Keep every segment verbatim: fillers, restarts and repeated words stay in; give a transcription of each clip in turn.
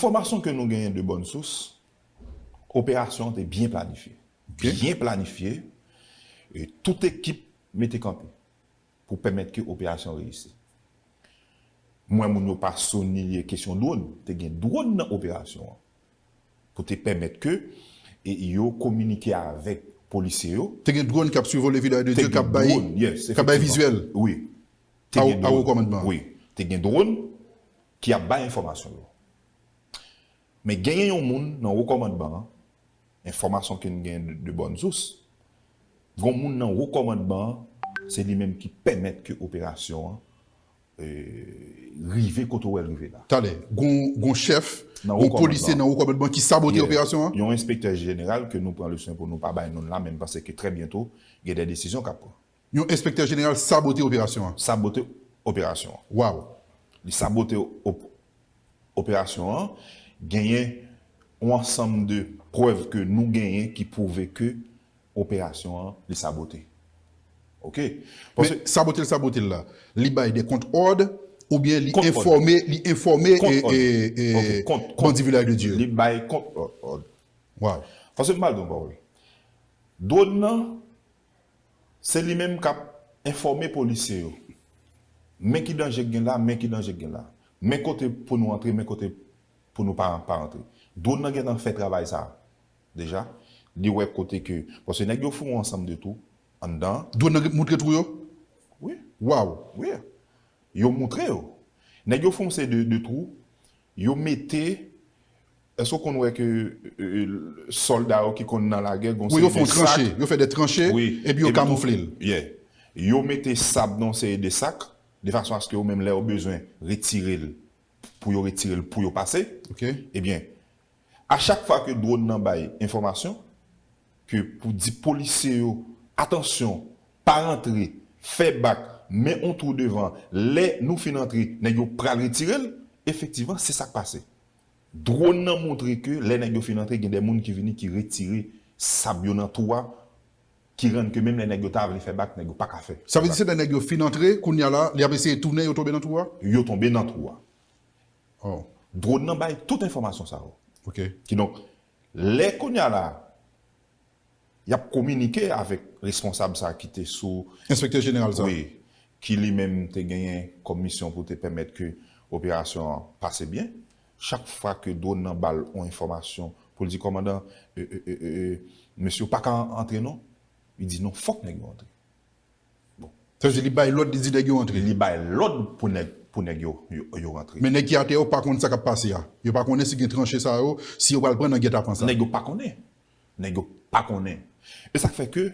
Enfòmasyon ke nou genyen de bòn sous, operasyon an te byen planifye. Byen planifye, e tout ekip mete kanpe pou pèmèt ke operasyon reyisi. Mwen, moun yo pa sonilye kesyon dwòn, te gen dwòn nan operasyon an pou te pèmèt ke e yo kominike avèk polisye yo. Te gen dwòn k ap sivole Vilaj de Dye, k ap bay, k ap bay vizyèl. Wi. Te gen dwòn. Wi. Te gen dwòn ki ap bay enfòmasyon yo. Men genyen yon moun nan wo kòmandman an, enfòmasyon ke n gen de, de bòn sous, gen yon moun nan wo kòmandman an, se li menm ki pèmèt ke operasyon an e, rive kote w wè l rive la. Talè, gon, gon chèf, gon polisye nan wo kòmandman ki sabote operasyon an? Yon enspektè jeneral ke nou pran le swen pou nou pa bay non l la, men m panse ke trè byento, gen de desizyon k ap pran. Yon enspektè jeneral sabote operasyon an? Sabote operasyon an. Waw. Li sabote op-, operasyon an, genyen yon ansanm de prèv ke nou genyen ki pwouve ke operasyon an, li sabote. Oke? Men sabote l, sabote l la, li bay de kont òd, oubyen li enfòme, li enfòme, e, e, e, bandi Vilaj de Dye? Li bay kont òd. Waw. Paske m pral di yon pawòl. Dwòn nan, se li menm k ap enfòme polisye yo. Men ki danje k gen la, men ki danje k gen la. Men kote pou nou antre, men kote pou nou pa, pa antre. Dwòn nan gentan fè travay sa a. Deja, li wè kote ke, paske nèg yo fè yon ansanm de twou anndan. Dwòn nan moutre twou yo? Wi. Waw. Wi. Yo moutre yo. Nèg yo fè yon seri de, de twou, yo mete, èske w konn wè ke, e, e, sòlda yo ki konn nan lagè, gon seri de sak? Wi, yo fè yon tranche, yo fè de tranche, epi yo kamoufle l. Yeah. Yo mete sab nan yon seri de sak, de fason aske yo menm lè yo bezwen retire l, pou yo retire l, pou yo pase. Oke. Ebyen, a chak fwa ke dwòn nan bay enfòmasyon, ke pou di polisye yo, atansyon, pa rantre, fè bak, men yon twou devan, lè nou fin antre, nèg yo pral retire l, efektivman, se sa k pase. Dwòn nan montre ke lè nèg yo fin antre, gen de moun ki vini, ki retire sab yo nan twou a, ki rann ke menm lè nèg yo ta vle fè bak, nèg yo pa ka fè. Sa vle di se lè nèg yo fin antre, kounye a la, li ap eseye tounen, yo tonbe nan twou a? Yo tonbe nan twou a. Oh. Dwòn nan bay tout enfòmasyon sa yo. Oke. Kidonk, lè kounye a la, y ap kominike avèk responsab sa ki te sou... Enspektè jeneral sa. Wi, ki li menm te genyen kòm misyon pou te pèmèt ke operasyon an pase byen. Chak fwa ke dwòn nan ba l yon enfòmasyon pou l di, kòmandan, e, e, e, e, e, mesye yo pa ka antre non. Li di non, fòk nèg yo antre. Bon. Sa vle di li bay lòd, li di nèg yo antre. Li bay lòd pou nèg, pou nèg yo, yo, yo rantre. Men nèg ki atè yo pa konn sa k ap pase a. Yo pa konnen si gen tranche sa yo, si yo pral pran nan gètapan sa. Nèg yo pa konnen. Nèg yo pa konnen. E sa k fè ke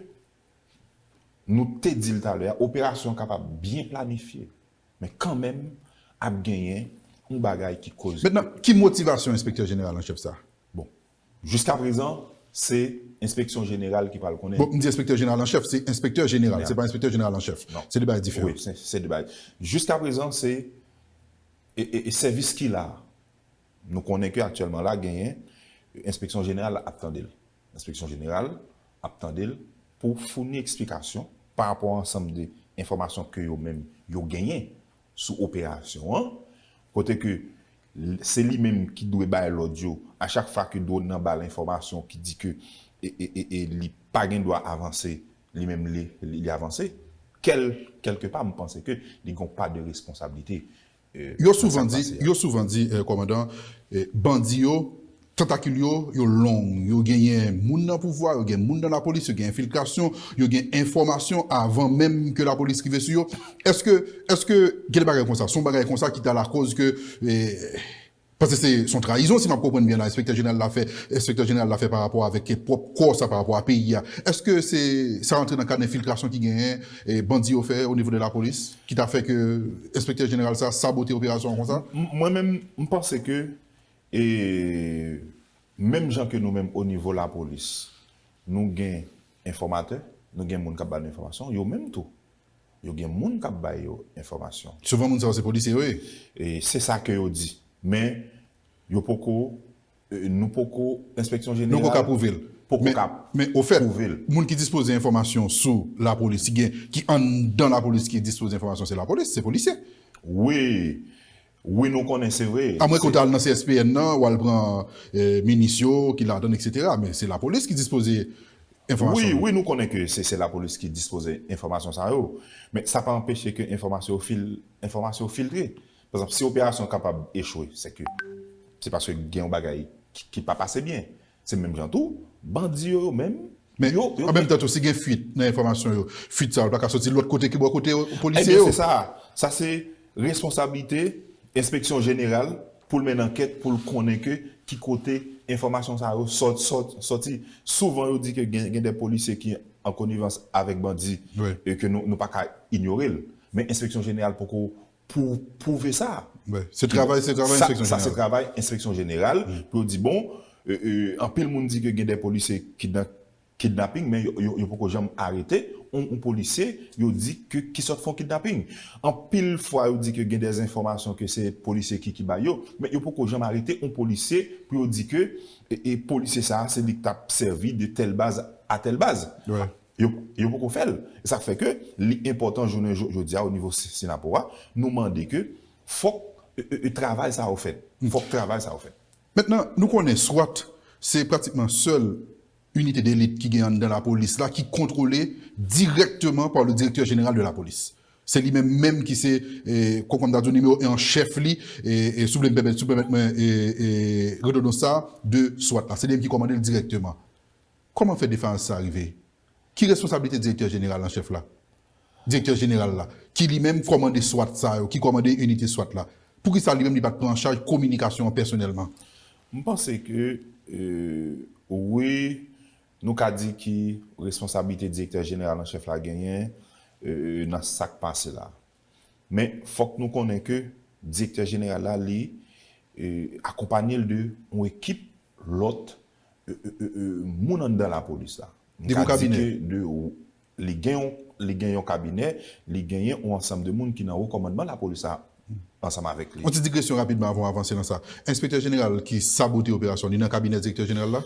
nou te di l talè a, operasyon an kapab byen planifye, men kanmenm ap genyen yon bagay ki koz. Mentnan, ki motivasyon enspektè jeneral an chèf sa? Bon, jiskaprezan, se enspeksyon jeneral ki pral konnen. Bon, m di enspektè jeneral an chèf, se enspektè jeneral, se pa enspektè jeneral an chèf. Non. Se de bagay diferan. Wi, se, se de bagay. Jiskaprezan, se, e, e, e sèvis ki la a. Nou konnen ke aktyèlman la genyen, enspeksyon jeneral ap tande l. Enspeksyon jeneral ap tande l pou founi eksplikasyon pa rapò a ansanm de enfòmasyon ke yo menm yo genyen sou operasyon an, kote ke l-, se li menm ki dwe bay lòd yo a chak fwa ke dwòn nan ba l enfòmasyon ki di ke e, e, e, e li pa gen dwa avanse, li menm li, li, li avanse. Kèl-, kèlkepa, m panse ke li gen yon pa de responsablite. Yo souvan di, yo souvan di, eh, kòmandan, eh, bandi yo, tantakil yo, yo long, yo genyen moun nan pouvwa, yo gen moun nan lapolis, yo gen enfiltrasyon, yo gen enfòmasyon avan menm ke lapolis rive sou yo. Èske, èske gen de bagay konsa? Se yon bagay konsa ki ta lakòz ke, eh, paske se, se yon trayizon, si m ap konprann byen la, enspektè jeneral la fè, enspektè jeneral la fè pa rapò avèk pwòp kò sa, pa rapò a peyi a. Èske se, sa rantre nan kad enfiltrasyon ki genyen, eh, bandi yo fè o nivo de lapolis? Ki ta fè ke enspektè jeneral sa sabote operasyon an konsa? M-, mwen menm, m panse ke, e, menm jan ke nou menm o nivo lapolis, nou gen enfòmatè, nou gen moun k ap ba nou enfòmasyon, yo menm tou, yo gen moun k ap ba yo enfòmasyon. Souvan moun sa yo se polisye yo ye. E se sa ke yo di. Men, yo poko, e, nou poko, enspeksyon jeneral poko ka pwouve l. Poko ka pwouve l. Men, men ofèt, moun ki dispoze enfòmasyon sou lapolis, ki gen, ki anndan lapolis, ki dispoze enfòmasyon, se lapolis, se polisye. Wi. Wi, nou konnen, se vre. Amwen ke w ta al nan C S P N nan, w al pran eh, minis yo ki ladan, et cetera. Men se lapolis ki dispoze enfòmasyon. Wi, wi, nou konnen ke se se lapolis ki dispoze enfòmasyon sa yo. Men sa pa anpeche ke enfòmasyon yo fil, enfòmasyon yo filtre. Pa egzanp, si operasyon kapab echwe, se ke se paske gen yon bagay ki, ki pa pase byen. Se menm jan tou, bandi yo, yo menm, Men yo, yo, an menm tan tou, si gen fuit nan enfòmasyon yo, fuit sa yo pa ka soti lòt kote ki bò kote polisye Ebyen, yo. Se sa. Sa se responsablite enspeksyon jeneral pou l mennen ankèt, pou l konnen ke ki kote enfòmasyon sa yo sòt, sòt, sòti. Souvan, yo di ke gen, gen de polisye ki an konivans avèk bandi Wi. e ke nou, nou pa ka inyore l. Men enspeksyon jeneral poko pou pwouve sa. Wi. Se travay, se travay Sa- enspeksyon Sa se jeneral. Travay enspeksyon jeneral pou yo di, bon, e, e, anpil moun di ke gen de polisye kidna- kidnaping, men yo, yo, yo poko janm arete yon, yon polisye, yo di ke ki sòt fè yon kidnaping. Anpil fwa, yo di ke gen de enfòmasyon ke se polisye ki, ki bay yo, men yo poko janm arete yon polisye pou yo di ke e, e polisye sa a, se li k t ap sèvi de tèl baz a tèl baz. Wi. Yo, yo poko fè l. E sa k fè ke li enpòtan jounen jo- jodi a o nivo Si- Sinapo a, nou mande ke fòk e, e, e, travay sa yo fèt. Fòk travay sa yo fèt. Mentnan, nou konnen SWAT se pratikman sèl inite delit ki gen anndan lapolis la ki kontwole dirèkteman pa le direktè jeneral de lapolis. Se li menm menm ki se, eh, kòm ta di w, nimewo en an chèf li, e, e, si w vle m pèmèt, si w pèmèt mwen, e, e, redondan sa, de SWAT la. Se li menm ki kòmande l dirèkteman. Kòman fè defayans sa rive? Ki responsablite direktè jeneral an chèf la? Direktè jeneral la, ki li menm kòmande SWAT sa yo, ki kòmande inite SWAT la. Poukisa li menm li pa t pran an chaj kominikasyon an pèsonèlman? M panse ke, euh, wi, nou ka di ki responsablite direktè jeneral an chèf la genyen euh, nan sa k pase la. Men fòk nou konnen ke direktè jeneral la, li euh, akonpanye l de yon ekip lòt euh, euh, euh, euh, moun anndan lapolis la. M Li gon ka di kabinè. Ke de, li gen yon, li gen yon kabinè, li genyen yon ansanm de moun ki nan wo kòmandman lapolis la ansanm avèk li. Yon ti digresyon rapidman avan w avanse nan sa. Enspektè jeneral ki sabote operasyon, li nan kabinè direktè jeneral la?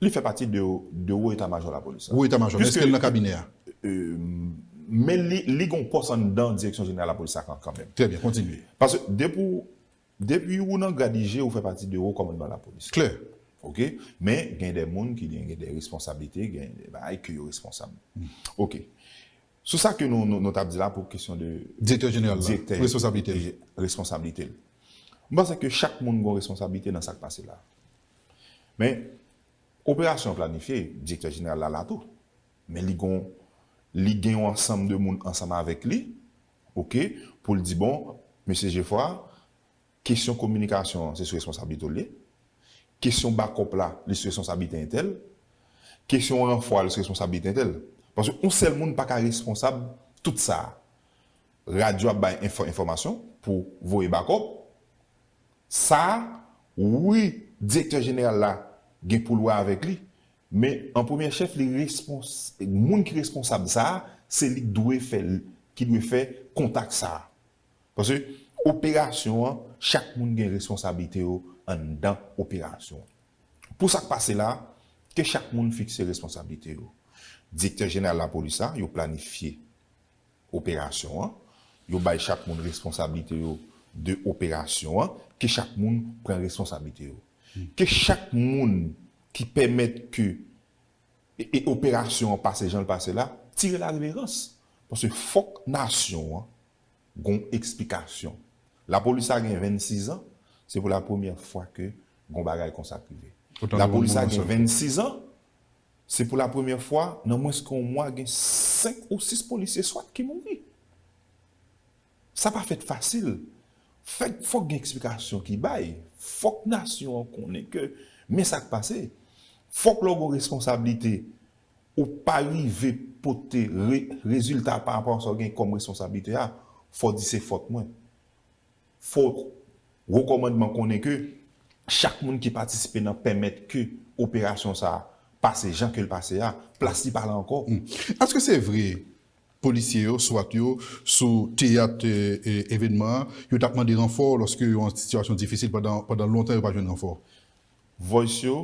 Li fè pati de, de wo eta majò lapolis la. Wo eta majò, men Piske- èske l nan kabinè a? Euh, men li, li gon pòs anndan direksyon jeneral lapolis la kan, kanmenm. Trè byen, kontinye. Paske depi w, depi ou nan grad I G, ou fè pati de wo kòmandman lapolis. Klè. Ok? Men gen de moun ki gen, gen de responsablite, gen de bagay ke yo responsab. Ok. Sou sa ke nou, nou, nou t ap di la pou kesyon de Direktè jeneral la, direktè responsablite l. Responsablite l. M panse ke chak moun gon responsablite nan sa k pase la. Men operasyon an planifye, direktè jeneral la la tou. Men li gon, li gen yon ansanm de moun ansanm avèk li, ok, pou l di, bon, mesye Jefwa, kesyon kominikasyon an, se sou responsablite w li ye. Kesyon bakòp la, li sou responsablite entèl. Kesyon ranfò a, li sou responsablite entèl. Paske yon sèl moun pa ka responsab tout sa. Radyo ap bay enfò- enfòmasyon pou voye bakòp. Sa, wi, direktè jeneral la gen pou l wè avèk li. Men an premye chèf, li respons, moun ki responsab sa, se li k dwe fè, ki dwe fè kontak sa. Paske operasyon an, chak moun gen responsablite yo anndan operasyon an. Pou sa k pase la, ke chak moun fikse responsablite yo. Direktè jeneral lapolis la, yo planifye operasyon an, yo bay chak moun responsablite yo de operasyon an, ke chak moun pran responsablite yo. Ke chak moun ki pèmèt ke e, e operasyon an pase jan l pase la, tire lareverans. Paske fòk nasyon an gon eksplikasyon. Lapolis la gen vennsis an, se pou la premyè fwa ke gon bagay konsa k rive. Otan de Lapolis la moun gen konsa. Vennsis an, se pou la premyè fwa, nan mwens ke yon mwa, gen senk ou sis polisye swat ki mouri. Sa pa fèt fasil. Fèk, fòk gen eksplikasyon ki bay. Fòk nasyon an konnen ke men sa k pase. Fòk lè w gon responsablite, ou pa rive pote re, rezilta pa rapò a sa w gen kòm responsablite a, fò w di se fòt mwen. Fò wo kòmandman konnen ke chak moun ki patisipe nan pèmèt ke operasyon sa a pase jan ke l pase a, plas li pa la ankò. Èske se vre polisye yo, swat yo, sou teyat eh, eh, evènman an, yo t ap mande ranfò lòske yo an sitiyasyon difisil pandan, pandan lontan yo pa jwenn ranfò? Voice yo,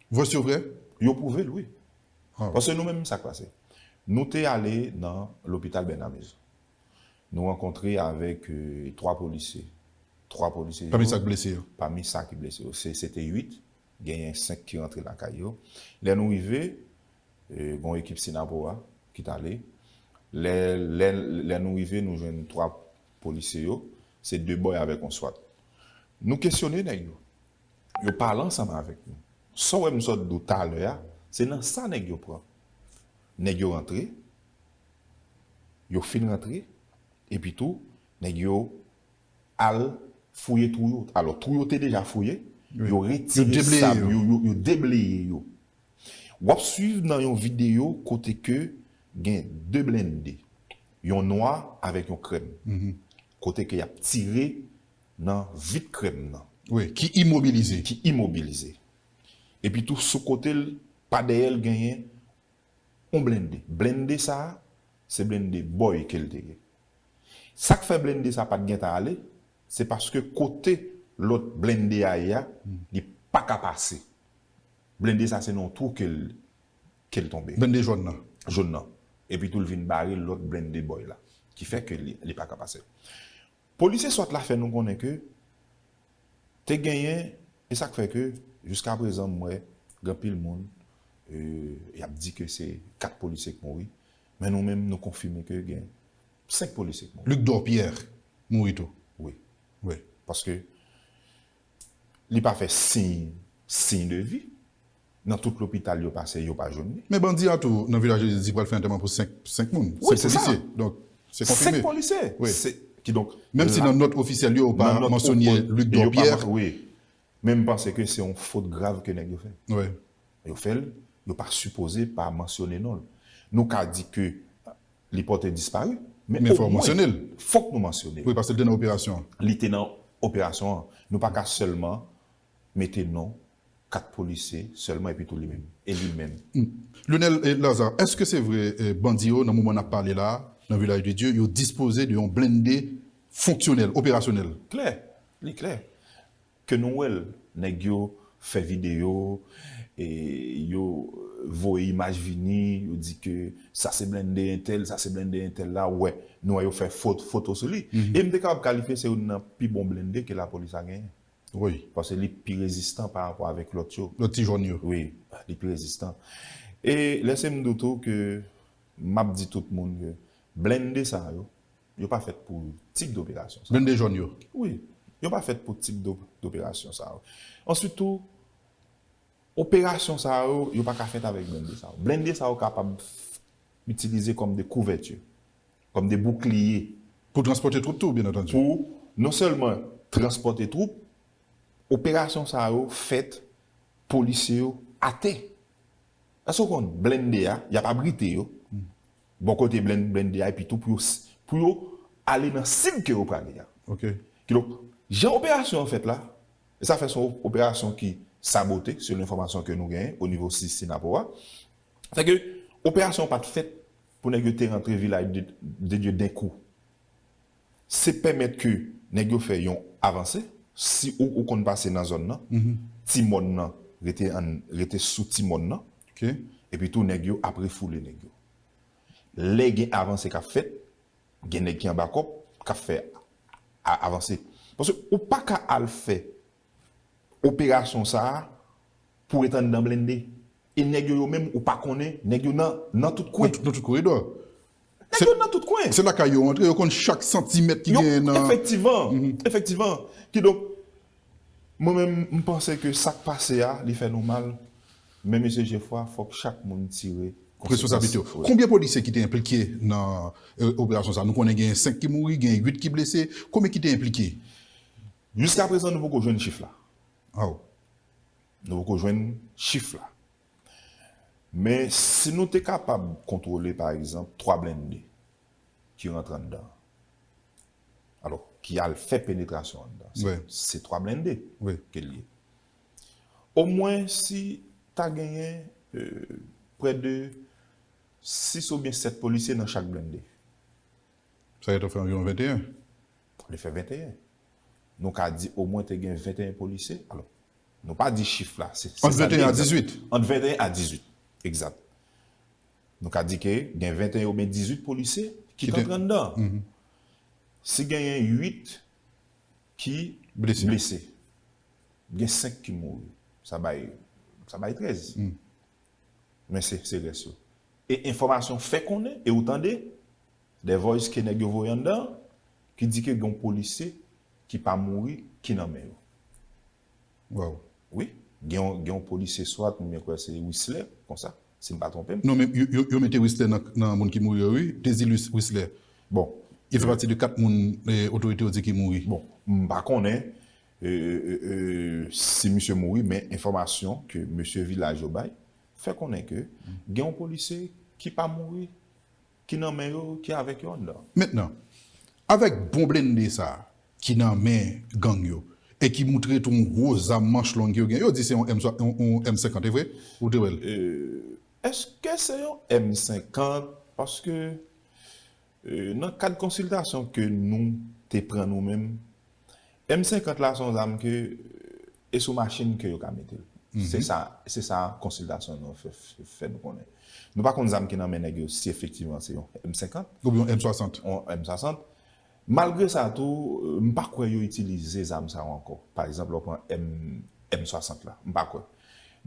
Voice yo vre? Yo pwouve l, wi. Ah. Paske nou menm, sa k pase. Nou te ale nan lopital Bènamezon. Nou rankontre avèk eh, twa polisye. twa polisye yo. Pami sa k blese yo. Pami sa ki blese yo. Se, se te uit, genyen senk ki rantre lakay yo. Lè nou rive, e, gen yon ekip Sinapowa ki t ale. Lè, lè, lè nou rive, nou jwenn twa polisye yo. Se de bòy avèk yon swat. Nou kesyone nèg yo. Yo pale ansanm avèk nou. Sa w wè m sot di w talè a, se nan sa nèg yo pran. Nèg yo rantre, yo fin rantre, epi tou, nèg yo al fouye twou yo. Alò, twou yo te deja fouye, yo retire sab yo, yo, yo debleye yo. W ap swiv nan yon videyo kote ke gen de blende, yon nwa avèk yon krèm, kote ke y ap tire nan vit krèm nan. Wi, ki imobilize. Ki imobilize. Epi tou sou kote l, pa dèyè l genyen yon blende. Blende sa a, se blende bòy ke l te ye. Sa k fè blende sa a pa t gentan ale, se paske kote lòt blende a ye a, li pa ka pase. Blende sa se nan yon twou ke l, ke l tonbe. Blende jòn nan. Jòn nan. Epi tou l vin bare lòt blende bòy la. Ki fè ke li, li pa ka pase. Polisye swat la fè nou konnen ke te genyen, e sa k fè ke jiska prezan m wè gen anpil moun, e, y ap di ke se kat polisye k mouri, men nou menm nou konfime ke gen senk polisye k mouri. Luc Dorpierre mouri tou. Wi. Wi. Paske li pa fè siy, siy de vi. Nan tout lopital yo pase, yo pa jwenn li. Men bandi a tou, nan Vilaj de Dye, di pral fè antèman pou senk, senk moun. Wi, se sa. Senk polisye. Donk, se konfime. Senk polisye. Wi. Se, ki donk, Menm si nan nòt ofisyèl yo, yo pa mansyone Luc Dorpierre. Wi. Men m panse ke se yon fot grav ke nèg yo fè. Wi. Yo fè l, yo pa sipoze pa mansyone non l. Nou ka di ke li pòte dispari, men Men fò w mansyone l. Fòk nou mansyone l. Wi, paske l te nan operasyon an. Li te nan operasyon an. Nou pa ka sèlman mete non kat polisye sèlman epi tou li menm. E li menm. Lionel, eh, Lazarre, èske se vre, eh, bandi yo, nan moman n ap pale la, nan Vilaj de Dye, yo dispoze de yon blende fonksyonèl, operasyonèl? Klè, li klè. Ke nou wè l, nèg yo fè videyo, e yo voye imaj vini, yo di ke sa se blende entèl, sa se blende entèl la, wè, nou wè yo fè fot-, foto sou li. E m te kapab kalifye se youn nan pi bon blende ke lapolis la genyen. Wi. Paske li pi rezistan pa rapò avèk lòt yo. Lòt ti jòn yo. Wi, li pi rezistan. E lèse m di w tou ke m ap di tout moun ke blende sa yo, yo pa fèt pou tip doperasyon sa. Blende jòn yo. Wi, yo pa fèt pou tip do-, doperasyon sa yo. Answit tou, operasyon sa yo, yo pa ka fèt avèk blende sa yo. Blende sa yo kapab itilize kòm de kouvèti, kòm de boukliye. Pou transpòte twoup tou, byen antandi. Pou non sèlman transpòte twoup, operasyon sa yo fèt, polisye yo atè. Èske w konn blende a, y ap abrite yo. Bò kote blen-, blende a, epi tou pou yo, pou yo ale nan sib ke yo prale a. Ok. Kidonk, jan operasyon an fèt la, e sa fè se yon operasyon ki sabote, selon enfòmasyon ke nou genyen o nivo Si-, Sinapowa. Fè ke operasyon an pa t fèt pou nèg yo te rantre Vilaj de, de Dye denkou. Se pèmèt ke nèg yo fè yon avanse, si ou, ou konn pase nan zòn nan, ti mòn nan, rete an, rete sou ti mòn nan, Ok. epi tou nèg yo ap refoule nèg yo. Lè gen avanse k ap fèt, gen nèg ki anba kòb k ap fè a-, avanse. Paske ou pa ka al fè operasyon sa a pou ret anndan blende. E nèg yo, yo menm, ou pa konnen, nèg yo nan, nan tout kwen. Nan tout, nan tout koridò. Nèg yo nan tout kwen. Se lakay yo antre, yo konn chak santimèt ki Yo, genyen nan. Efektivman, efektivman. Kidonk, mwen menm, m panse ke sa k pase a, li fè nou mal. Men mesye Jefwa, fòk chak moun tire Responsablite yo. konsekans. Wi. Konbyen polisye ki te enplike nan, eh, operasyon sa? Nou konnen gen senk ki mouri, gen uit ki blese. Konbyen ki te enplike? Jiska prezan, nou poko jwenn chif la. Aw. Nou poko jwenn chif la. Men si nou te kapab kontwole, pa egzanp, twa blende ki rantre anndan, alò, ki al fè penetrasyon anndan, se, Wi. Se twa blende Wi. ke l ye. Omwen si ta genyen, euh, prè de sis oubyen sèt polisye nan chak blende. Sa gentan fè anviwon venteyen. Li fè venteyen. Nou ka di omwen te gen venteyen polisye. Alò, nou pa di chif la. Se, se Ant sa l venteyen a egzak. Dizuit. Ant venteyen a dizuit. Egzat. Nou ka di ke gen venteyen oubyen dizuit polisye ki Ki t te- antre anndan. Mhm. Si genyen uit ki blese. Gen senk ki mouri. Sa bay, sa bay trèz. Men se, se rès yo. E enfòmasyon fè konnen, e ou tande, de voice ke nèg yo voye anndan, ki di ke gen yon polisye ki pa mouri, ki nan men yo. Wow. Wi, gen yon, gen yon polisye swat, mwen kwè se Wislè, konsa, si m pa twonpe m. Non, men yo, yo, yo mete Wislè nan, nan moun ki mouri yo, wi. Tezil Wis-, Wislè. Bon. Li fè pati de kat moun, eh, otorite yo di ki mouri. Bon, m pa konnen, eh, eh, eh, eh, si misye mouri, men enfòmasyon ke mesye vilaj yo bay, fè konnen ke gen yon polisye ki pa mouri, ki nan men yo, ki avèk yo anndan. Mentnan, avèk bon blende sa a, ki nan men gang yo, e ki moutre tou yon gwo zam manch long ke yo gen, yo di se yon M, yon, yon M senkant, e vre? Ou te wè l? Euh, èske se yon M senkant? Paske, euh, nan kad konsiltasyon ke nou te pran nou menm, M senkant la se yon zam ke, e sou machin ke yo ka mete l. Se sa, se sa konsiltasyon nou fè, fè, fè nou konnen. Nou pa konn zam ki nan men nèg yo, si efektivman se yon M senkant. Oubyen yon M swasant. Yon M swasant. Malgre sa tou, euh, m pa kwè yo itilize zam sa yo ankò. Pa egzanp, lè w pran M, M swasant la, m pa kwè.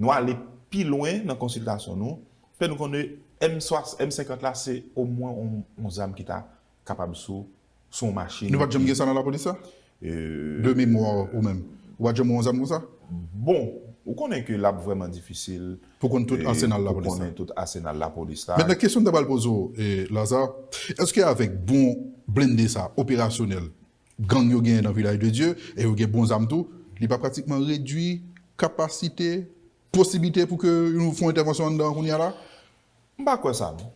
Nou ale pi lwen nan konsiltasyon nou, fè nou konnen M swasant, M senkant la, se omwen yon, yon zam ki ta kapab sou, sou yon machin. Nou pa t janm gen sa nan lapolis la? Euh, de memwa ou menm, ou pa t janm wè yon zam konsa? Bon, ou konnen ke l ap vrèman difisil pou konn tout, eh, ansenal lapolis la. Pou konnen tout ansenal lapolis la. Mentnan, kesyon m ta pral poze w, eh, Lazarre, èske avèk bon blende sa, operasyonèl, gang yo genyen nan Vilaj de Dye, e yo gen bon zam tou, li pa pratikman redui kapasite, posiblite pou ke nou fè yon entèvansyon anndan an kounye a la? M pa kwè sa, non.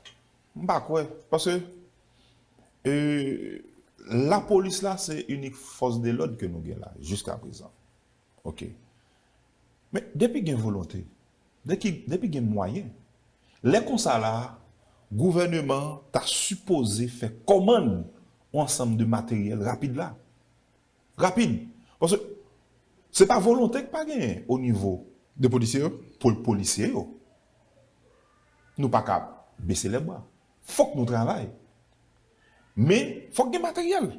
M pa kwè. Paske, e, lapolis la, se inik fòs de lòd ke nou gen la, jiska prezan. Ok. Men, depi gen volonte, depi, depi gen mwayen, lè konsa la, gouvèneman an ta sipoze fè kòmann yon ansanm de materyèl rapid la. Rapid. Paske se pa volonte k pa genyen o nivo de polisye yo. Pou polisye yo. Nou pa ka bese lè bra. Fòk nou travay. Men, fòk gen materyèl.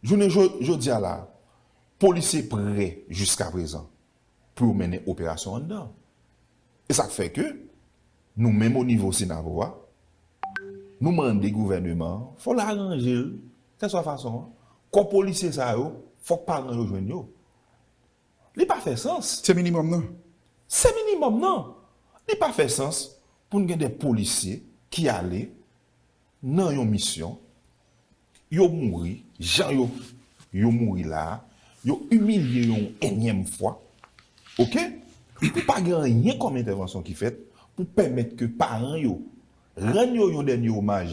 Jounen jo-, jodi a la, polisye prè jiska prezan pou yo mennen operasyon anndan. E sa k fè ke nou menm o nivo Senavo a, nou mande gouvèneman an, fò l aranje l, kèlswa fason an, kò polisye sa yo, fòk paran yo jwenn yo. Li pa fè sans. Se minimòm nan. Se minimòm nan. Li pa fè sans pou n gen de polisye ki ale nan yon misyon, yo mouri, jan yo, yo mouri la a, yo imilye yo yon enyèm fwa, ok? Pou pa gen anyen kòm entèvansyon ki fèt pou pèmèt ke paran yo rann yo yon dènye omaj.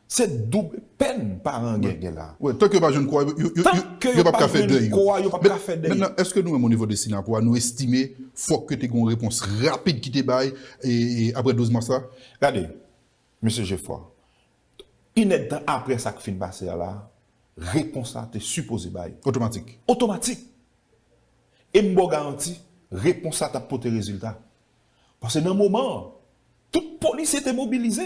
Se doub pèn paran an gen, gen la. Wi, tank yo pa jwenn kò a, yo, yo, yo, yo p ap ka fè dèy yo. Tank yo pa jwenn kò a, yo p ap ka fè dèy. Mentnan, èske nou menm o nivo de Synapoha, nou estime fòk ke te gen yon repons rapid ki te bay, e, e, apre douz mas la? Gade, mesye Geoffroy, inèdtan apre sa k fin pase a la, repons la te sipoze bay. Otomatik. Otomatik. E m ba w garanti, repons la t ap pote rezilta. Paske nan moman an, tout polisye te mobilize.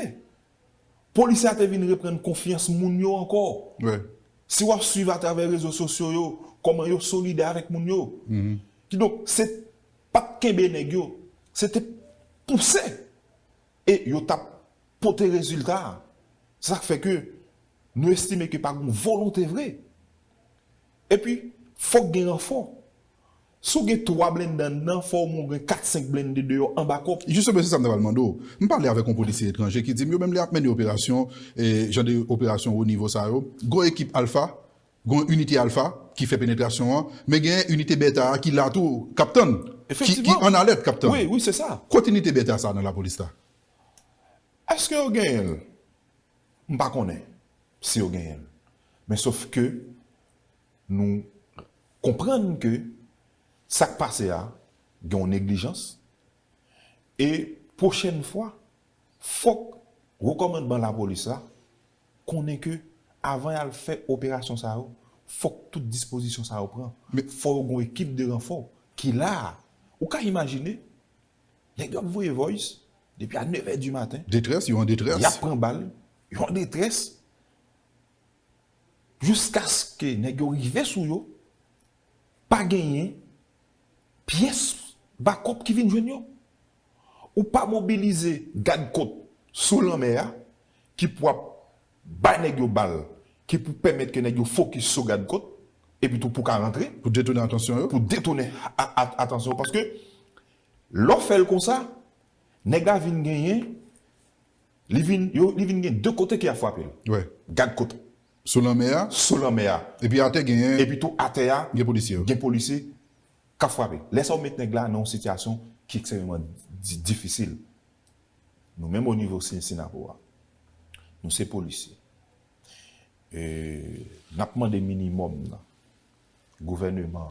Polisye a te vin reprann konfyans moun yo ankò. Wi. Si w ap swiv atravè rezo sosyo yo, kòman yo solidè avèk moun yo. Kidonk, se pa t kenbe nèg yo, se te pouse. E yo t ap pote rezilta. Se sa k fè ke nou estime ke pa gen volonte vre. Epi, fòk gen ranfò. Si w gen twa blende anndan, fò omwen w gen kat, senk blende deyò an bakòp. Jisteman, se sa m ta pral mande w. M pale avèk yon polisye etranje ki di m yo menm lè y ap mennen operasyon, e, jan de operasyon wo nivo sa yo, gen yon ekip Alpha, gen yon inite Alpha ki fè penetrasyon an, men gen inite Beta a ki la tou, k ap tann, ki, ki an alèt, k ap tann. Wi, wi, se sa. Kote inite Beta sa nan lapolis la? Èske yo genyen l? M pa konnen si yo genyen l. Men sof ke nou konprann ke sa k pase a gen yon neglijans. E pwochèn fwa, fòk wo kòmandman lapolis la konnen ke avan y al fè operasyon sa yo, fòk tout dispozisyon sa yo pran. Men fò yo gen yon ekip de ranfò ki la a. Ou ka imajine, nèg yo ap voye voice depi a nèv è di maten. Detrès, yo an detrès. Y ap pran bal, yo an detrès. jiskaske nèg yo rive sou yo, pa genyen pyès bakòp ki vin jwenn yo. Ou pa mobilize gad kot sou lanmè a ki pou ap bay nèg yo bal, ki pou pèmèt ke nèg yo fokis sou gad kot, epi tou pou ka rantre, Pou detounen atansyon yo. pou detounen a- a- atansyon yo. Paske lè w fè l konsa, nèg la vin genyen, li vin, yo, li vin gen de kote ki ap frape l. Wi. Gad kot Sou lanmè a. sou lanmè a. Epi atè genyen. Epi tou atè a, Gen polisye yo. gen polisye k ap frape. Lè sa w met nèg la nan yon sitiyasyon ki ekstrèmeman di- difisil. Nou menm o nivo si- Sinapo a, nou se polisye. E, n ap mande minimòm nan. Gouvèneman,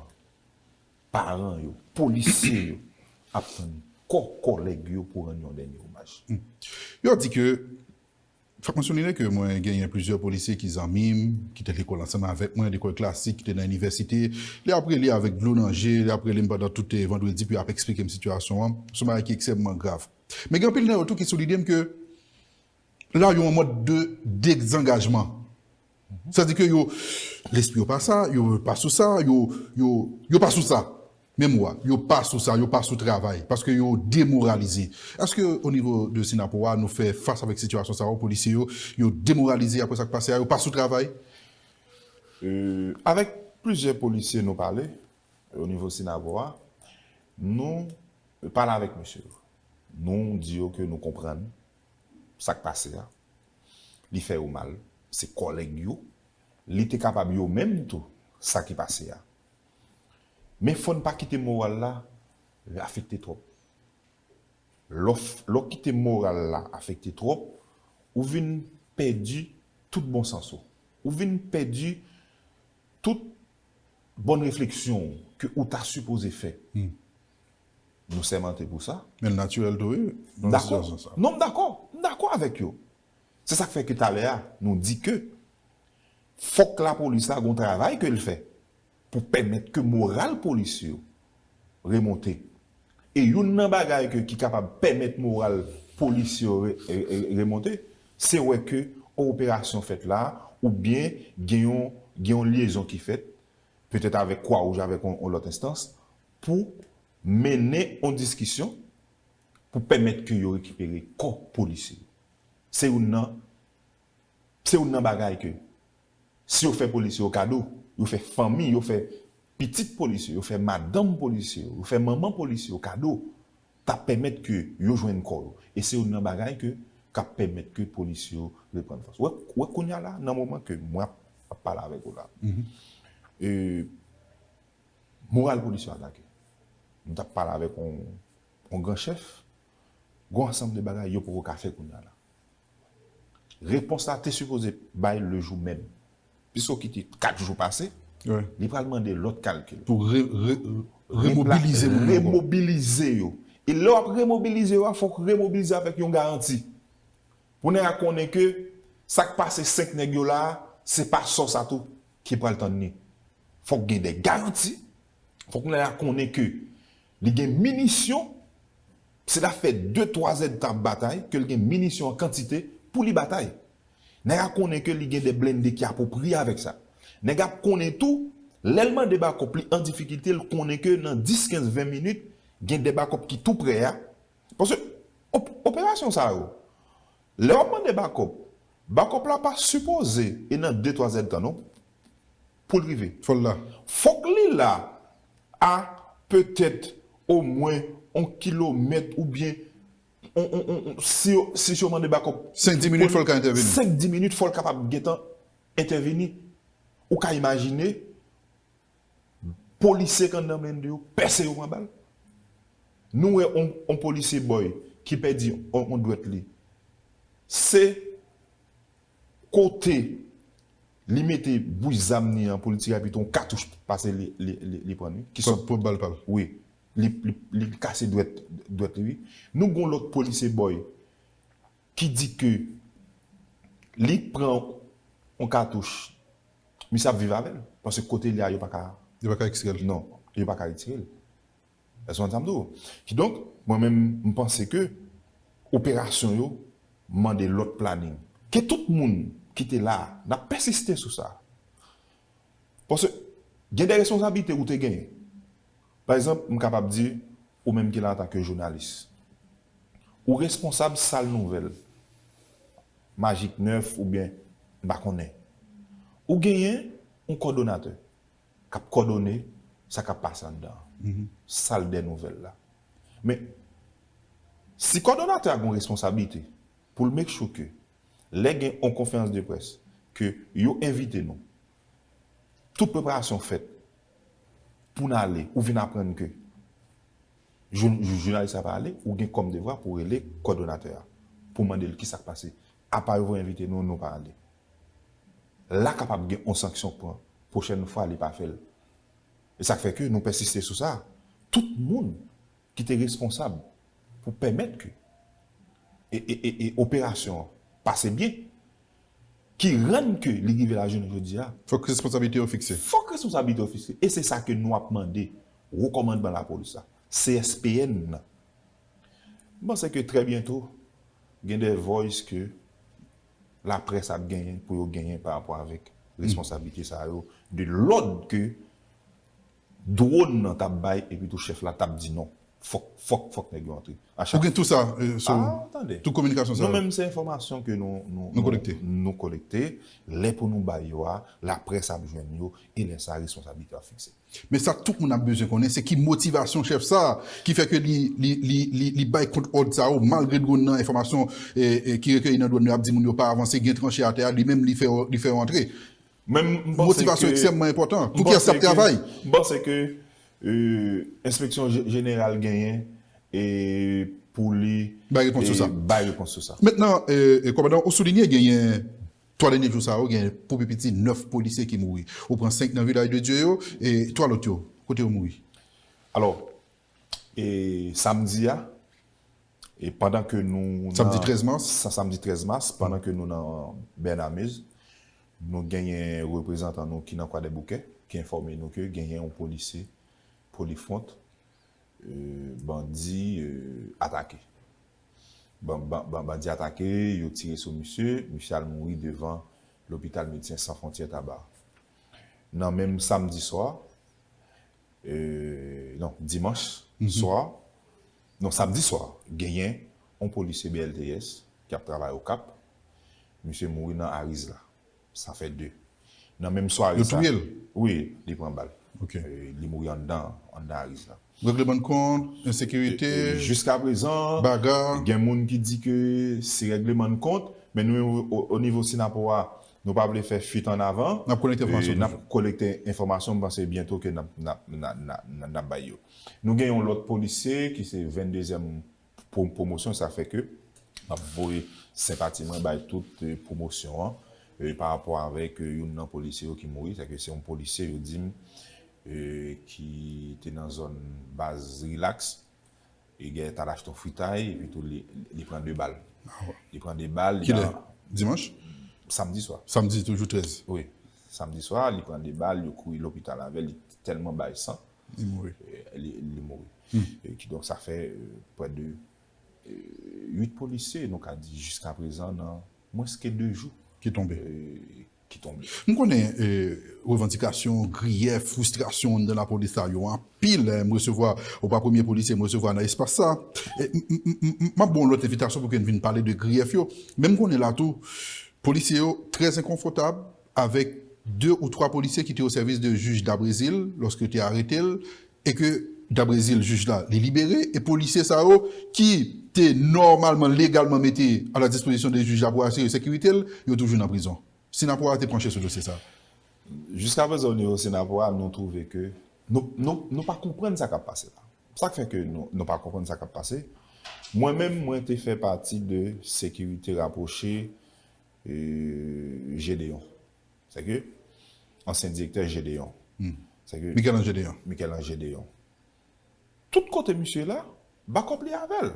paran yo, polisye yo ap tann kò kòlèg yo pou rann yon dènye omaj. Yo di ke, fòk mwen souliye ke mwen genyen plizyè polisye ki zanmi m, ki te lekòl ansanm avèk mwen, lekòl klasik, ki te nan inivèsite. Li ap rele avèk dlo nan je, li ap rele m pandan tout, eh, vandredi, pou y ap eksplike m sitiyasyon an. Se yon bagay ki ekstrèmman grav. Men gen anpil nan yo tou ki sou lide m ke la, yo an mòd de dezangajman. Sètadi ke yo, lespri yo pa sa, yo pa sou sa, yo, yo, yo pa sou sa. Menm mo a, yo pa sou sa, yo pa sou travay, paske yo demoralize. Èske o nivo de Sinapo a, nou fè fas avèk sitiyasyon sa yo, polisye yo, yo demoralize apre sa k pase a, yo pa sou travay? Euh, avèk plizyè polisye nou pale, o nivo Sinapo a, nou pale avèk mesye yo. Nou di yo ke nou konprann sa k pase a. Li fè yo mal. Se kòlèg yo. Li te kapab yo menm tou, sa ki pase a. Men fò n pa kite moral la afekte twòp. Lè w f- lè w kite moral la afekte twòp, ou vin pèdi tout bon sans ou. Ou vin pèdi tout bòn refleksyon ke ou ta sipoze fè. Hmm. Nou sèmante pou sa. Men l natirèl tou, wi, nan Dakò. sitiyasyon sa. Non, m dakò. M dakò avèk yo. Se sa k fè ke talè a, nou di ke fòk lapolis la gon travay ke l fè pou pèmèt ke moral polisye yo remonte. E youn nan bagay ke, ki kapab pèmèt moral polisye yo re- re- re- remonte, se wè ke operasyon fèt la, oubyen gen yon, gen yon lyezon ki fèt, petèt avèk Kwa Wouj, avèk yon, yon lòt enstans, pou mennen yon diskisyon pou pèmèt ke yo rekipere kò polisye yo. Se youn nan, se youn nan bagay ke, si yo fè polisye yo kado, yo fè fanmi, yo fè pitit polisye, yo fè madanm polisye yo, yo fè manman polisye yo kado, t ap pèmèt ke yo jwenn kò yo. E se youn nan bagay ke, k ap pèmèt ke polisye yo reprann fòs. Wè, wè kounye a la, nan moman ke mwen ap, ap pale avèk ou la, Mhm. e, moral polisye yo atake. Nou t ap pale avèk yon, yon gran chèf, gon ansanm de bagay yo poko ka fè kounye a la. Repons la te sipoze bay le jou menm. Piske w kite kat jou pase, Wi. li pral mande lòt kalkil. Pou re- re- Li pral remobilize moun yo ankò. remobilize yo. E lè w ap remobilize yo a, fòk remobilize avèk yon garanti. Pou nèg la konnen ke sa k pase senk nèg yo la a, se pa sò sa tou ki pral tann li. Fòk gen de garanti. Fòk nèg la konnen ke li gen minisyon. Si l ap fè de, twa zèdtan ap batay, ke l gen minisyon an kantite pou li batay. Nèg la konnen ke li gen de blende ki apwopriye avèk sa. Nèg la konnen tou, lè l mande bakòp, li an difikilte, l konnen ke nan dis, kenz, ven minit, gen de bakòp ki tou prè a. Paske op- operasyon sa yo, lè w ap mande bakòp, bakòp la pa sipoze e nan de, twa zèdtan non, pou l rive. Fò l la. Fòk li la a petèt omwen yon kilomèt oubyen on, on, on, on, si, yo- si yo mande bakòp Senk, dis minit, fò l ka entèveni. Senk, dis minit, fò l kapab gentan entèveni. Ou ka imajine, polisye k anndan blende yo pèse yo pran bal. Nou wè on, on polisye bòy ki pèdi on, on dwèt li. Se kote li mete bouch zam li an pou l tire epi tou on katouch pase li, li, li, li pran li. Ki Pran, sòt pran bal pa l. Wi. Li, li, li kase dwèt, dwèt li, wi. Nou gon lòt polisye bòy ki di ke li pran on katouch, misye ap viv avè l. Paske kote li a, yo pa ka Yo pa ka ekstire l. Non, yo pa ka retire l. Èske w konprann sa m di w? Kidonk, mwen menm, m panse ke operasyon yo mande lòt planin. Ke tout moun ki te la a, n ap pèsiste sou sa. Paske gen de responsablite ou te genyen. Pa egzanp, m kapab di, ou menm ki la antanke jounalis, ou responsab sal nouvèl, Magik nèf oubyen m pa konnen. Ou genyen yon kòdonatè k ap kòdone sa k ap pase anndan an, sal dè nouvèl la. Men, si kòdonatè a gen yon responsablite pou l make sure ke lè gen yon konferans de près ke yo envite nou, tout preparasyon fèt pou n ale, ou vin aprann ke jou- jou- jounalis la pa ale, ou gen kòm devwa pou rele kòdonatè a, pou mande l kisa k pase. Apa yo voye envite nou, nou pa ale. La kapab gen yon sanksyon k pran, pwochèn fwa li pa fè l. E sa k fè ke nou pèsiste sou sa. Tout moun ki te responsab pou pèmèt ke e, e, e, e operasyon an pase byen, ki rann ke li rive la jounen jodi a. Fòk responsablite yo fikse. Fòk responsablite yo fikse. E se sa ke nou ap mande wo kòmandman lapolis la, C S P N nan. M panse ke trè byento, gen de voice ke laprès ap genyen pou yo genyen pa rapò avèk responsablite sa yo, de lòd ke dwòn nan t ap bay, epi tou chèf la t ap di non. Fòk, fòk, fòk nèg yo antre. A chak Ou gen tou sa, euh, so, Ah, tande. Tout kominikasyon sa Nou yo. Menm se enfòmasyon ke nou, nou, Nou nou, kolekte. nou kolekte. Lè pou nou bay yo a, laprès ap jwenn yo, e lè sa a, responsablite ap fikse. Men sa tout moun ap bezwen konnen, se ki motivasyon chèf sa a ki fè ke li, li, li, li, li bay kont òd sa yo, malgre dwòn nan, enfòmasyon, e, e, ki rekeyi nan dwòn yo ap di moun yo pa avanse, gen tranche atè a, li menm li fè, li fè yo antre. Men m, m panse Motivasyon ke, ekstrèmman enpòtan. Pou m kiyès panse k ap ke, travay? M panse ke, euh, enspeksyon je- jeneral genyen e pou li Bay repons sou e sa. bay repons sou sa. Mentnan, e, e, kòmandan, ou soulinye genyen twa dènye jou sa yo, genyen pou pi piti nèf polisye ki mouri. Ou pran senk nan Vilaj de Dye yo, e twa lòt yo, kote yo mouri? Alò, e samdi a, e pandan ke nou Samdi nan trèz mas? sa, samdi trèz mas, pandan ke nou nan Bernamez, nou genyen reprezantan nou ki nan Kwadèboukè, ki enfòme nou ke genyen yon polisye Polifront, euh, bandi, euh, atake. Ban- ban- ban- bandi atake, yo tire sou misye, misye al mouri devan lopital Medsen San Fwontyè Taba. Nan menm samdi swa, euh, non, dimanch Mhm. swa, non, samdi swa, genyen yon polisye B L T S ki ap travay Okap. Misye mouri nan Ariz la. Sa fè de. Nan menm sware Yo sa, touye l? Wi, li pran bal. Ok. Euh, li mouri anndan, anndan Ariz la. Règleman de kont, ensekirite, E, e, jiska prezan, baga. Gen moun ki di ke se règleman de kont, men nou, o, o nivo Synapoha, nou pa vle fè fuite en avant. N ap kolekte enfòmasyon E, n ap toujou. kolekte enfòmasyon, m panse byento ke n ap, n ap, n a- n a- n a- n ap bay yo. Nou gen yon lòt polisye ki se venndezyèm pwo- pwomosyon, sa fè ke m ap voye senpati mwen bay tout, eh, pwomosyon an, eh, pa rapò avèk, eh, youn nan polisye yo ki mouri, sa ke se yon polisye, yo di m, eh, ki te nan zòn baz Rilaks, e gen t al achte yon fritay, epi tou li, li pran de bal. Ah, wè. Li pran de bal, li Kilè? nan Dimanch? Samdi swa. Samdi, toujou trèz. Wi. Samdi swa, li pran de bal, yo kouri lopital avè l, li tèlman bay san. Li mouri. Eh, li, li mouri. Hmm. E kidonk, sa fè, eh, prè de, eh, uit polisye, nou ka di, jiska prezan, nan mwens ke de jou. Ki tonbe. Eh, ki tonbe. M konnen, eh, revandikasyon, griyèf, fristrasyon anndan lapolis la, yo anpil, eh, m resevwa, ou pa premye polisye m resevwa nan espas sa. Eh, m, m, m, m, m ap ba w lòt envitasyon pou ke n vin pale de griyèf yo. Men m konnen la tou, polisye yo trè enkonfòtab avèk de ou twa polisye ki te o sèvis de jij Dabrezil lòske yo te arete l, e ke Dabrezil, jij la, li libere, e polisye sa yo ki te nòmalman, legalman mete a la dispozisyon de jij la pou asire sekirite l, yo toujou nan prizon. Synapoha te panche sou dosye sa. Jiska prezan, o nivo Synapoha, nou twouve ke nou, nou, nou pa konprann sa k ap pase la. Sa k fè ke nou, nou pa konprann sa k ap pase? Mwen menm, mwen te fè pati de sekirite rapwoche, eh, Gédéon. Sèke ansyen direktè Gédéon. Hmm. Sèke Michel-Ange Gédéon. Michel-Ange Gédéon. Tout kote misye la, bakòp li avè l.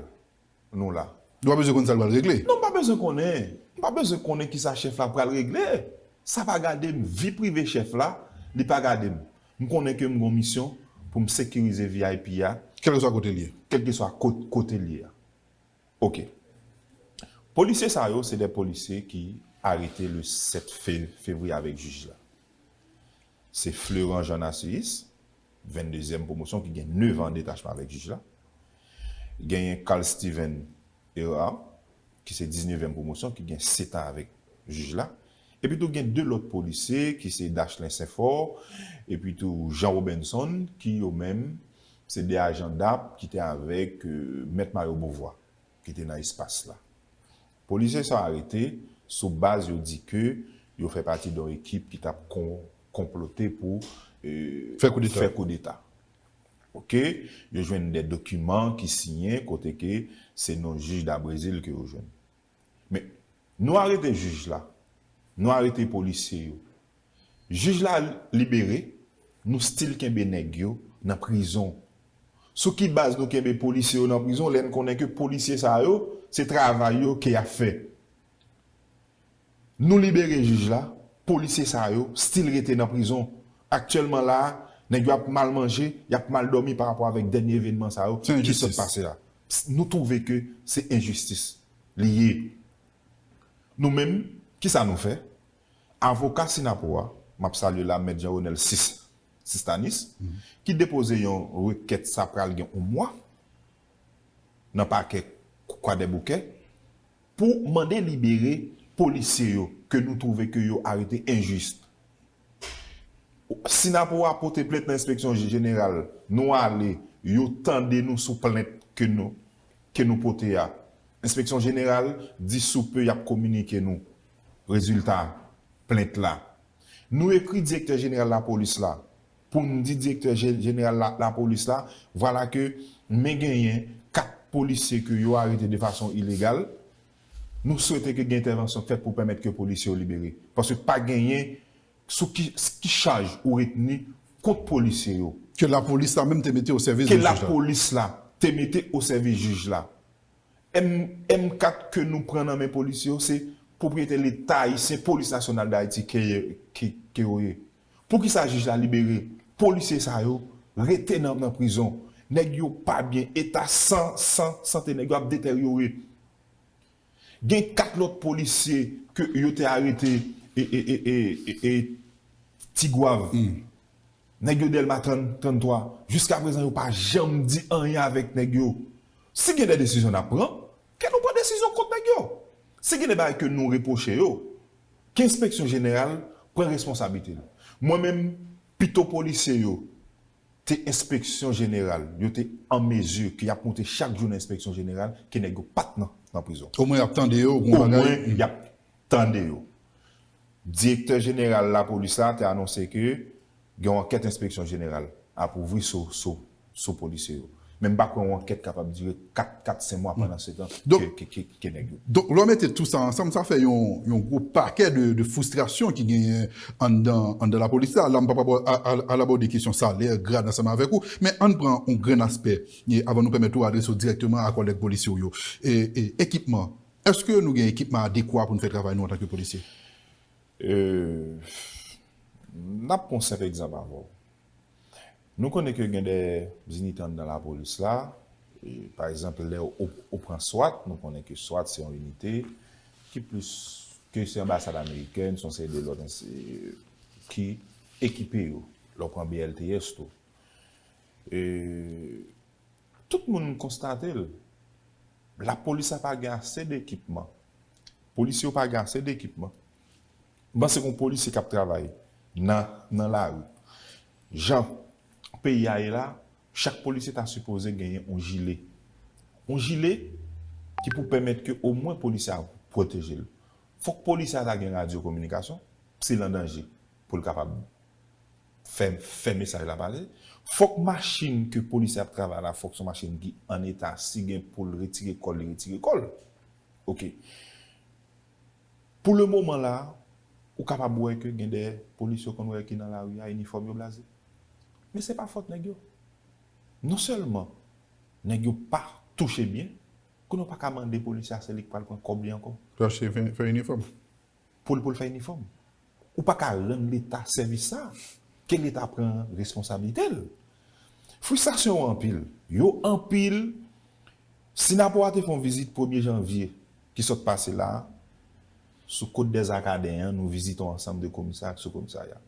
Nou la. Nou pa bezwen konn sa l pral regle. Non, m pa bezwen konnen. M pa bezwen konnen kisa chèf la pral regle. Sa pa gade m. Vi prive chèf la, li pa gade m. M konnen ke m gon misyon pou m sekirize V I P a. Kèlkeswa kote l ye. Kèlkeswa kot-, kote l ye a. Ok. Polisye sa yo, se de polisye ki arete le sèt fe-, fevriye avèk jij la. Se Fleurant Jean Narcisse, venndezyèm pwomosyon, ki gen nèf an detachman avèk jij la. Genyen Carl Steven Hérard, ki se diznevyèm pwomosyon, ki gen sèt an avèk jij la. Epi tou gen de lòt polisye, ki se Dachelin Saint-Fort, epi tou Jean Robinson, ki yo menm, se de ajan dap ki te avèk, euh, Mèt Mario Beauvoir, ki te nan espas la. Polisye sa yo arete sou baz yo di ke yo fè pati de yon ekip ki t ap kon-, konplote pou, euh, fè koudeta. Fè koudeta. Oke, yo jwenn de dokiman ki siyen kote ke se non jij Dabrezil ke yo jwenn. Men, nou arete jij la, nou arete polisye yo. Jij la libere, nou still kenbe nèg yo nan prizon. Sou ki baz nou kenbe polisye yo nan prizon, lè n konnen ke polisye sa yo, se travay yo ke y ap fè? Nou libere jij la, polisye sa yo still rete nan prizon. Aktyèlman la a, nèg yo ap mal manje, y ap mal dòmi pa rapò avèk dènye evènman sa yo ki sot pase la. Nou twouve ke se enjistis li ye. Nou menm, kisa nou fè? Avoka Synapoha, m ap salye la, Mèt Jean Renel Sis-, Sistanis, ki depoze yon rekèt, sa pral gen yon mwa, nan pakè Kwadèboukè, pou mande libere polisye yo ke nou twouve ke yo arete enjis. Synapoha pote plent nan enspeksyon jeneral, nou ale, yo tande nou sou plent ke nou, ke nou pote a. Enspeksyon jeneral di sou pe y ap kominike nou rezilta plent la. Nou ekri direktè jeneral lapolis la pou n di direktè je-, jeneral la, lapolis la, vwala ke men genyen kat polisye ke yo arete de fason ilegal. Nou swete ke gen entèvansyon k fèt pou pèmèt ke polisye yo libere. Paske pa genyen sou ki, ki chaj ou retni kont polisye yo. Ke lapolis la menm te mete o sèvis de jij la. Ke lapolis la te mete o sèvis jij la. M, M kat ke nou pran nan men polisye yo, se pwopriyete Leta ayisyen, Polis Nasyonal d Ayiti ke, ke, ke yo ye. Poukisa jij la libere polisye sa yo, rete nan, nan prizon? Nèg yo pa byen, eta san, san, sante nèg yo ap deteryore. Gen kat lòt polisye ke yo te arete e, e, e, e, e, e Tigwav. Nèg yo Dèlma trant, tranntwa. Jiska prezan, yo pa janm di anyen avèk nèg yo. Si gen de desizyon n ap pran, ke nou pran desizyon kont nèg yo. Si gen de bagay ke nou repwoche yo, ke Enspeksyon Jeneral pran responsablite l. Mwen menm, pito polisye yo te Enspeksyon Jeneral, yo te an mezi ke y ap moute chak jou nan Enspeksyon Jeneral, ke nèg yo pa t nan, nan prizon. Omwen y ap tande yo, gon bagay. Omwen, y ap tande yo. Direktè jeneral lapolis la te anonse ke gen yon ankèt Enspeksyon Jeneral ap ouvri sou, sou, sou polisye yo. Men m pa kwè yon ankèt kapab dire kat, kat, senk mwa pandan se tan ke, ke, ke, ke nèg yo. Donk, lè w mete tou sa ansanm, sa fè yon, yon gwo pakè de, de fristrasyon ki genyen anndan, anndan lapolis la. La, m p ap abò-, a, a, al abòde kesyon salè, grad ansanm avèk ou, men ann pran yon grenn aspè, e, avan nou pèmèt ou adrese w dirèkteman a kòlèg polisye w yo. E, e, ekipman. Èske nou gen ekipman adekwa pou n fè travay nou antanke polisye? E, n ap pran yon senp egzanp avè w. Nou konnen ke gen de inite anndan lapolis la. E, pa egzanp, lè ou, ou pran swat, nou konnen ke swat se yon inite ki plis ke se anbasad amerikèn, se yon seri de lòt ensi, ki ekipe yo. Lè w pran B L T S tou. E, tout moun konstate l. Lapolis la pa gen ase de ekipman. Polisye yo pa gen ase de ekipman. M panse ke yon polisye k ap travay nan, nan lari, jan peyi a ye la, chak polisye ta sipoze genyen yon jile. Yon jile ki pou pèmèt ke omwen polisye a pwoteje l. Fòk polisye a ta gen radyo kominikasyon, si l an danje, pou l kapab fè, fè mesaj la pase. Fòk machin ke polisye ap travay la, fòk se yon machin ki an eta, si gen pou l retire kò l, li retire kò l. Oke. Pou le moman la, ou kapab wè ke gen de polisye w konn wè ki nan lari a, inifòm yo blaze. Men se pa fòt nèg yo. Non sèlman nèg yo pa touche byen, kounye a w pa ka mande polisye a se li k pral pran kòb li ankò. Pou achte fè, fè inifòm. Pou l, pou l fè inifòm. Ou pa ka rann Leta sèvis sa. Ke Leta pran responsablite l. Fristrasyon yo anpil. Yo anpil. Synapoha te fè yon vizit premye janvye ki sot pase la a, sou Côte des Arcadins an, nou vizite yon ansanm de komisarya, sou komisarya.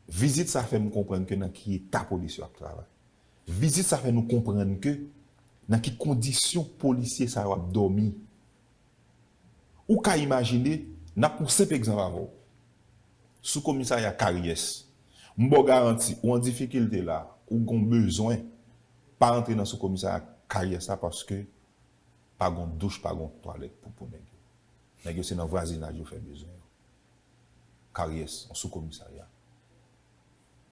Vizit sa fè m konprann ke nan ki eta polisye yo ap travay. Vizit sa fè nou konprann ke nan ki kondisyon polisye sa yo ap dòmi. Ou ka imajine, n ap pran senp egzanp avè w. Sou komisarya Karyès, m ba w garanti, ou an difikilte la, ou gon bezwen, pa rantre nan sou komisarya Karyès la paske pa gon douch, pa gon twalèt pou, pou nèg yo. Nèg yo se nan vwazinaj yo fè bezwen yo. Karyès, yon sou komisarya.